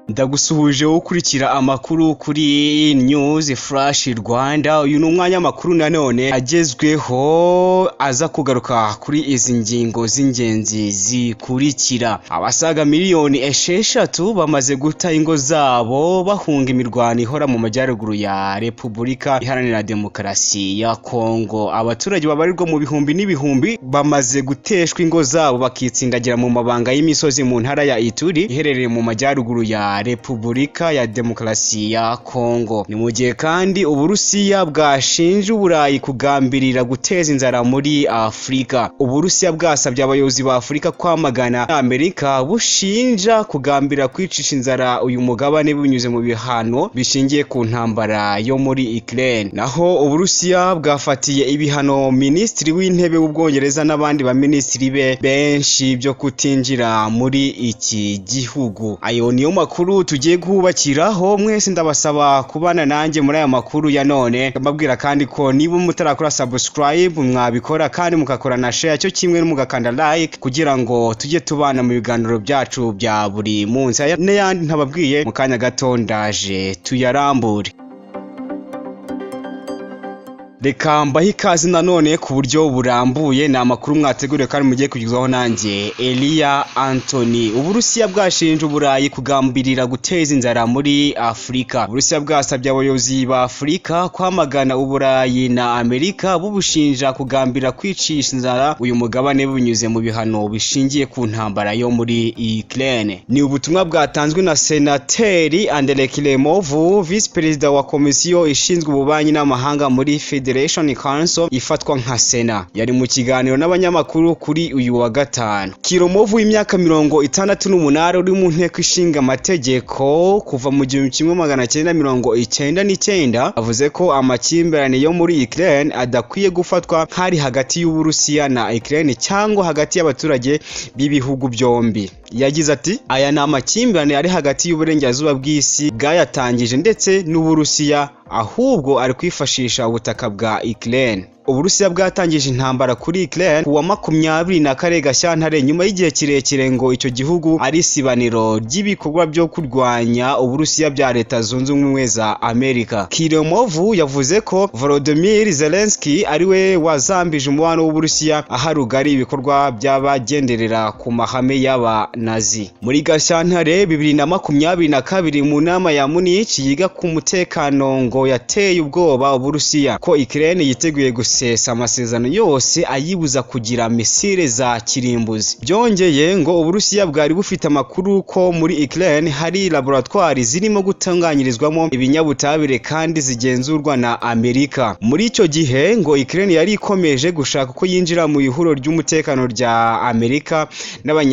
Ndagusuhuje wowe ukurikira amakuru kuri News Flash Rwanda. Uyu ni umwanya w'amakuru nanone agezweho aza kugaruka kuri izi ngingo z'ingenzi zikurikira. Abasaga 6 miliyoni bamaze guta ingo zabo bahunga imirwano ihora mu majyaruguru ya Repubulika Iharanira Demokarasi ya Kongo. Abaturage babarirwa mu bihumbi n'ibihumbi bamaze guteshwa ingo zabo, bakitsindagira mu mabanga y'imisozi mu ntara ya Ituri iherereye mu majyaruguru ya Repubulika ya Demokarasi ya Kongo. Ni mu gihe kandi Uburusiya bwashinje Uburayi kugambirira guteza inzara muri Afurika. Uburusiya bwasabye abayobozi ba Afurika kwamagana Amerika bushinja kugambirira kwicisha inzara uyu mugabane binyuze mu bihano bishingiye ku ntambara yo muri Ukraine. Naho Uburusiya bwafatiye ibihano Minisitiri w'Intebe w'Ubwongereza n'abandi baminisitiri be benshi byo kutinjira muri iki gihugu. Ayo niyo makuru tugiye kubakiraho. Mwese ndabasaba kubana nanjye muri aya makuru ya none. Mbabwira kandi ko niba mutarakora subscribe mwabikora, kandi mugakora na share cyo kimwe mugakanda like, kugira ngo tujye tubana mu biganiro byacu bya buri munsi. Aya n'ayandi ntababwiye, mu kanya gato ndaje tuyarambure. Reka mbahe ikaze nanone ku buryo burambuye. Ni amakuru mwateguriwe kandi mugiye kugezwaho nanjye, Eliya Anthony. Uburusiya bwashinje Uburayi kugambirira guteza inzara muri Afurika. Uburusiya bwasabye abayobozi ba Afurika kwamagana Uburayi na Amerika bubushinja kugambirira kwicisha inzara uyu mugabane binyuze mu bihano bishingiye ku ntambara yo muri Ukraine. Ni ubutumwa bwatanzwe na Senateri Andrei Klimov, visi perezida wa komisiyo ishinzwe ububanyi n'amahanga muri Federation Council ifatwa nka Sena. Yari mu kiganiro n'abanyamakuru kuri uyu wa gatanu. Klimov w'imyaka 68, uri mu nteko ishinga amategeko kuva mu 1999, avuze ko amakimbirane yo muri Ukraine adakwiye gufatwa nk'ari hagati y'Uburusiya na Ukraine cyangwa hagati y'abaturage b'ibihugu byombi. Yagize ati: "Aya ni amakimbirane ari hagati y'uburengerazuba bw'isi bwayatangije ndetse n'Uburusiya, ahubwo ari kwifashisha ubutaka bwa Ukraine." Uburusiya bwatangije intambara kuri Ukraine kuwa 24 Gashyantare, nyuma y'igihe kirekire ngo icyo gihugu ari isibaniro ry'ibikorwa byo kurwanya Uburusiya bya Leta Zunze Ubumwe za Amerika. Klimov yavuze ko Volodymyr Zelensky ariwe wazambije umubano w'Uburusiya, aha rugari ibikorwa by'abagenderera ku mahame y'aba Nazi. Muri Gashyantare 2022, mu nama ya Munich yiga ku mutekano, ngo yateye ubwoba Uburusiya ko Ukraine yiteguye gusesa amasezerano yose ayibuza kugira misile za kirimbuzi. Byongeye, ngo Uburusiya bwari bufite amakuru ko muri Ukraine hari laboratwari zirimo gutunganyirizwamo ibinyabutabire kandi zigenzurwa na Amerika. Muri icyo gihe ngo Ukraine yari ikomeje gushaka uko yinjira mu ihuriro ry'umutekano rya Amerika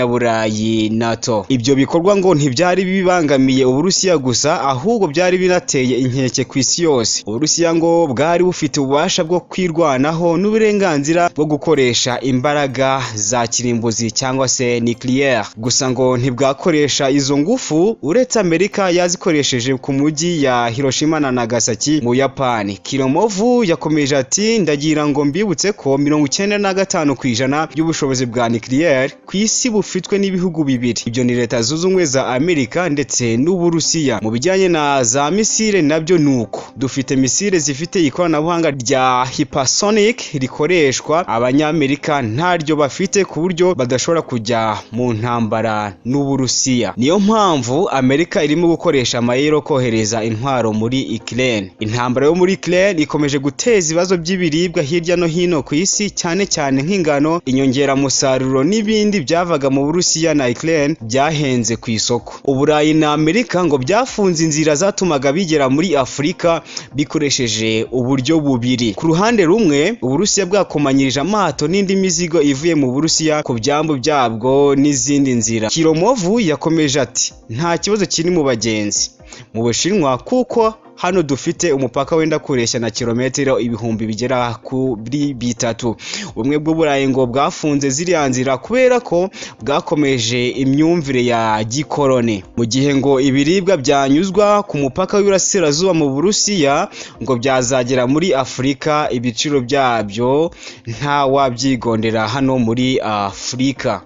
n'Abanyaburayi, NATO. Ibyo bikorwa ngo ntibyari bibangamiye Uburusiya gusa, ahubwo byari binateye inkeke ku isi yose. Uburusiya ngo bwari bufite ububasha bwo kwirwanaho n'uburenganzira bwo gukoresha imbaraga za kirimbuzi cyangwa se nucléaire, gusa ngo ntibwakoresha izo ngufu uretse Amerika yazikoresheje ku mujyi ya Hiroshima na Nagasaki mu Buyapani. Klimov yakomeje ati: "Ndagira ngo mbibutse ko 95% by'ubushobozi bwa nucléaire ku isi bufitwe n'ibihugu bibiri. Ibyo ni Leta Zunze Ubumwe za Amerika ndetse n'Uburusiya. Mu bijyanye na za misile nabyo nuko dufite misile zifite ikoranabuhanga rya hypersonic rikoreshwa, Abanyamerika ntaryo bafite, ku buryo badashobora kujya mu ntambara n'Uburusiya. Niyo mpamvu Amerika irimo gukoresha amayero yo kohereza intwaro muri Ukraine." Intambara yo muri Ukraine ikomeje guteza ibibazo by'ibiribwa hirya no hino ku isi, cyane cyane nk'ingano, inyongeramusaruro n'ibindi byavaga mu Burusiya na Ukraine byahenze ku isoko. Uburayi na Amerika ngo byafunze inzira zatumaga bigera muri Afurika bikoresheje uburyo bubiri. Ku ruhande rumwe, Uburusiya bwakomanyirije amato n'indi mizigo ivuye mu Burusiya ku byambu byabwo n'izindi nzira. Klimov yakomeje ati: "Nta kibazo kiri mu bagenzi mu Bushinwa, kuko hano dufite umupaka wenda kureshya na kilometero ibihumbi bigera kuri 3." Ubumwe bw'Uburayi ngo bwafunze ziriya nzira kubera ko bwakomeje imyumvire ya gikoroni. Mu gihe ngo ibiribwa byanyuzwa ku mupaka w'iburasirazuba mu Burusiya ngo byazagera muri Afurika, ibiciro byabyo nta wabyigondera hano muri Afurika.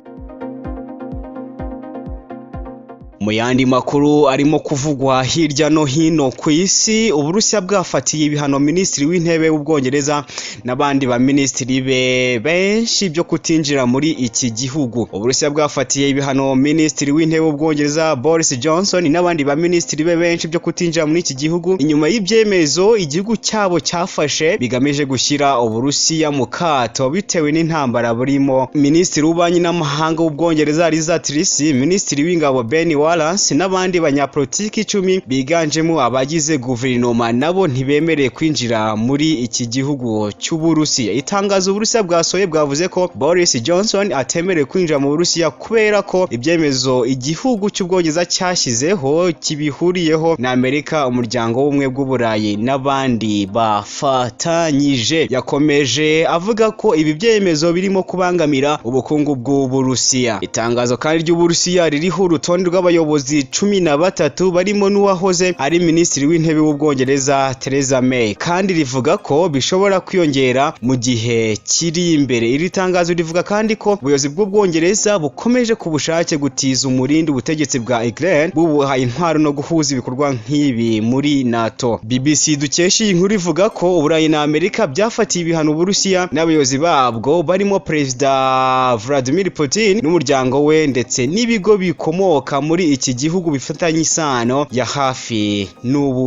Mu yandi makuru arimo kuvugwa hirya no hino ku isi, Uburusiya bwafatiye ibihano Minisitiri w'Intebe w'Ubwongereza n'abandi ba minisitiri be benshi byo kutinjira muri iki gihugu. Uburusiya bwafatiye ibihano Minisitiri w'Intebe w'Ubwongereza Boris Johnson n'abandi ba minisitiri be benshi byo kutinjira muri iki gihugu, inyuma y'ibyemezo igihugu cyabo cyafashe bigamije gushyira Uburusiya mu kato bitewe n'intambara burimo. Minisitiri w'Ububanyi n'Amahanga w'Ubwongereza Liz Truss, Minisitiri w'Ingabo Ben Wallace n'abandi banyapolitiki 10 biganjemo abagize guverinoma nabo ntibemerewe kwinjira muri iki gihugu cy'Uburusiya. Itangazo Uburusiya bwasohoye bwavuze ko Boris Johnson atemerewe kwinjira mu Burusiya kubera ko ibyemezo igihugu cy'Ubwongereza cyashyizeho kibihuriyeho na Amerika, Umuryango w'Ubumwe bw'Uburayi n'abandi bafatanyije. Yakomeje avuga ko ibi byemezo birimo kubangamira ubukungu bw'Uburusiya. Itangazo kandi ry'Uburusiya ririho urutonde rw'abayobozi 13 barimo n'uwahoze ari Minisitiri w'Intebe w'Ubwongereza Theresa May, kandi rivuga ko bishobora kwiyongera mu gihe kiri imbere. Iri tangazo rivuga kandi ko ubuyobozi bw'Ubwongereza bukomeje ku bushake gutiza umurindi ubutegetsi bwa Ukraine, bubuha intwaro no guhuza ibikorwa nk'ibi muri NATO. BBC dukesha iyi nkuru ivuga ko Uburayi na Amerika byafatiye ibihano Uburusiya n'abayobozi babwo barimo Perezida Vladimir Putin n'umuryango we, ndetse n'ibigo bikomoka muri iki gihugu bifitanye isano ya hafi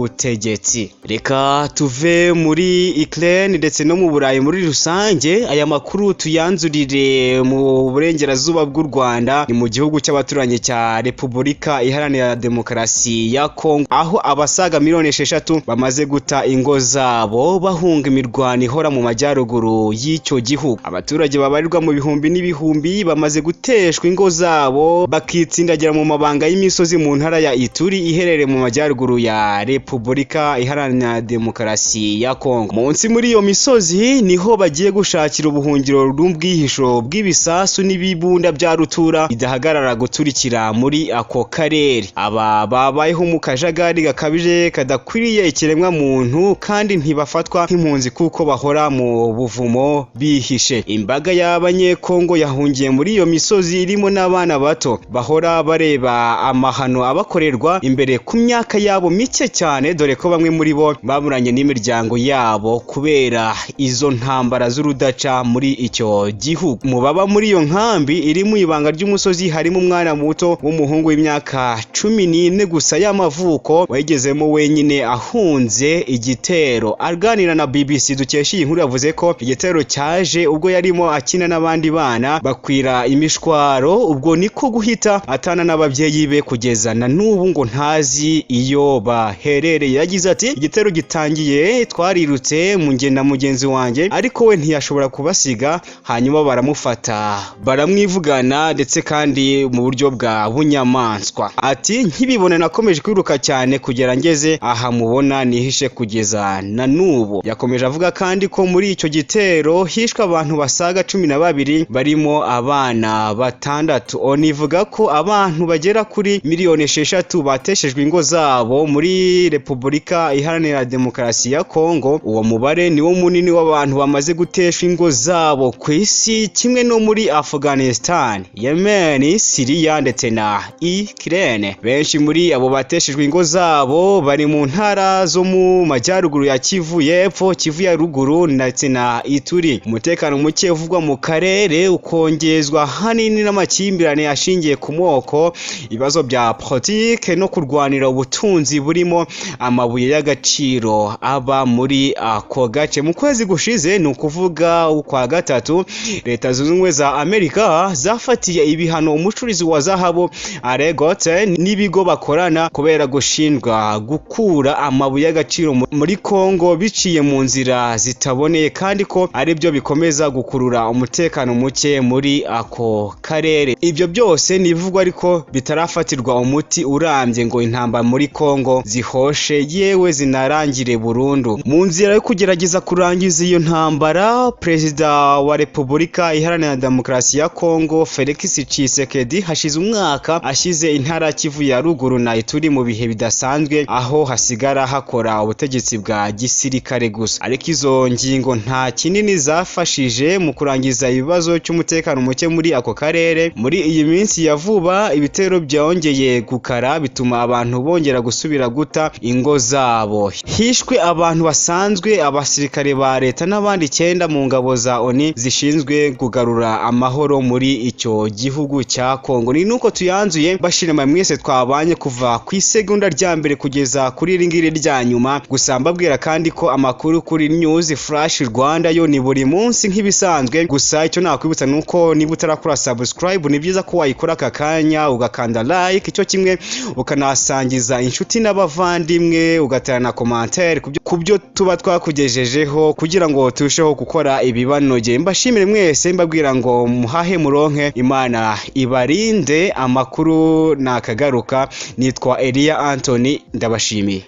n'ubutegetsi. Reka tuve muri Ukraine ndetse no mu Burayi muri rusange, aya makuru tuyanzurire mu burengerazuba bw'u Rwanda, ni mu gihugu cy'abaturanyi cya Repubulika Iharanira Demokarasi ya Kongo, aho abasaga miliyoni 6 bamaze guta ingo zabo bahunga imirwano ihora mu majyaruguru y'icyo gihugu. Abaturage babarirwa mu bihumbi n'ibihumbi bamaze guteshwa ingo zabo bakitsindagira mu mabanga y'imisozi mu ntara ya Ituri iherereye mu majyaruguru ya Repubulika Iharanira Demokarasi ya Kongo. Munsi muri iyo misozi niho bagiye gushakira ubuhungiro n'ubwihisho bw'ibisasu n'ibibunda bya rutura bidahagarara guturikira muri ako karere. Aba babayeho mu kajagari gakabije kadakwiriye ikiremwa muntu, kandi ntibafatwa nk'impunzi kuko bahora mu buvumo bihishe. Imbaga y'Abanyekongo yahungiye muri iyo misozi irimo n'abana bato bahora bareba amahano abakorerwa imbere ku myaka yabo mike cyane, dore ko bamwe muri bo baburanye n'imiryango yabo kubera izo ntambara z'urudaca muri icyo gihugu. Mu baba muri iyo nkambi iri mu ibanga ry'umusozi harimo umwana muto w'umuhungu w'imyaka 14 gusa y'amavuko wayigezemo wenyine ahunze igitero. Aganira na BBC dukesha iyi nkuru yavuze ko igitero cyaje ubwo yarimo akina n'abandi bana bakwira imishwaro, ubwo niko guhita atana n'ababyeyi be kugeza na n'ubu ngo ntazi iyo baherereye. Yagize ati: "Igitero gitangiye twarirutse mu nge na mugenzi wanjye, ariko we ntiyashobora kubasiga, hanyuma baramufata baramwivugana ndetse kandi mu buryo bwa bunyamaswa." Ati: "Nkibibona nakomeje kwiruka cyane kugera ngeze aha mubona nihishe kugeza na n'ubu." Yakomeje avuga kandi ko muri icyo gitero hishwe abantu basaga 12 barimo abana 6. ONU ivuga ko abantu bagera kuri miliyoni 6 bateshejwe ingo zabo muri Repubulika Iharanira Demokarasi ya Kongo. Uwo mubare niwo munini w'abantu bamaze guteshwa ingo zabo ku isi, kimwe no muri Afghanistan, Yemen, Syria ndetse na Ukraine. Benshi muri abo bateshejwe ingo zabo bari mu ntara zo mu majyaruguru ya Kivu y'Epfo, Kivu ya Ruguru ndetse na Ituri. Umutekano muke uvugwa mu karere ukongezwa hanini n'amakimbirane ashingiye ku moko, ibibazo bya politike no kurwanira ubutunzi burimo amabuye y'agaciro aba muri ako gace. Mu kwezi gushize, ni ukuvuga ukwa gatatu, Leta Zunze Ubumwe za Amerika zafatiye ibihano umucuruzi wa zahabu Aregote n'ibigo bakorana kubera gushinjwa gukura amabuye y'agaciro muri Kongo biciye mu nzira zitaboneye, kandi ko aribyo bikomeza gukurura umutekano muke muri ako karere. Ibyo byose ni ibivugwa ariko bitarafatirwa umuti urambye ngo intambara muri Kongo zihoshe yewe zinarangire burundu. Mu nzira yo kugerageza kurangiza iyo ntambara, Perezida wa Repubulika Iharanira Demokarasi ya Kongo Felix Tshisekedi hashize umwaka ashyize intara Kivu ya Ruguru na Ituri mu bihe bidasanzwe, aho hasigara hakora ubutegetsi bwa gisirikare gusa. Ariko izo ngingo nta kinini zafashije mu kurangiza ibibazo cy'umutekano muke muri ako karere. Muri iyi minsi ya vuba ibitero byongeye gukara, bituma abantu bongera gusubira guta ingo zabo. Hishwe abantu basanzwe, abasirikare ba leta n'abandi 9 mu ngabo za ONU zishinzwe kugarura amahoro muri icyo gihugu cya Kongo. Ni nuko tuyanzuye, bashima mwese twabanye kuva ku isegonda rya mbere kugeza kuri iri ngiri rya nyuma. Gusa mbabwira kandi ko amakuru kuri News Flash Rwanda yo ni buri munsi nk'ibisanzwe. Gusa icyo nakwibutsa nuko niba utarakora subscribe, ni byiza ko wayikora aka kanya, ugakanda like, icyo kimwe ukanasangiza inshuti n'abavandimwe, ugatera na commentaire ku byo tuba twakugejejeho kugira ngo turusheho gukora ibibanogeye. Mbashimire mwese, mbabwira ngo muhahe muronke, Imana ibarinde. Amakuru nakagaruka. Nitwa Elia Anthony, ndabashimiye.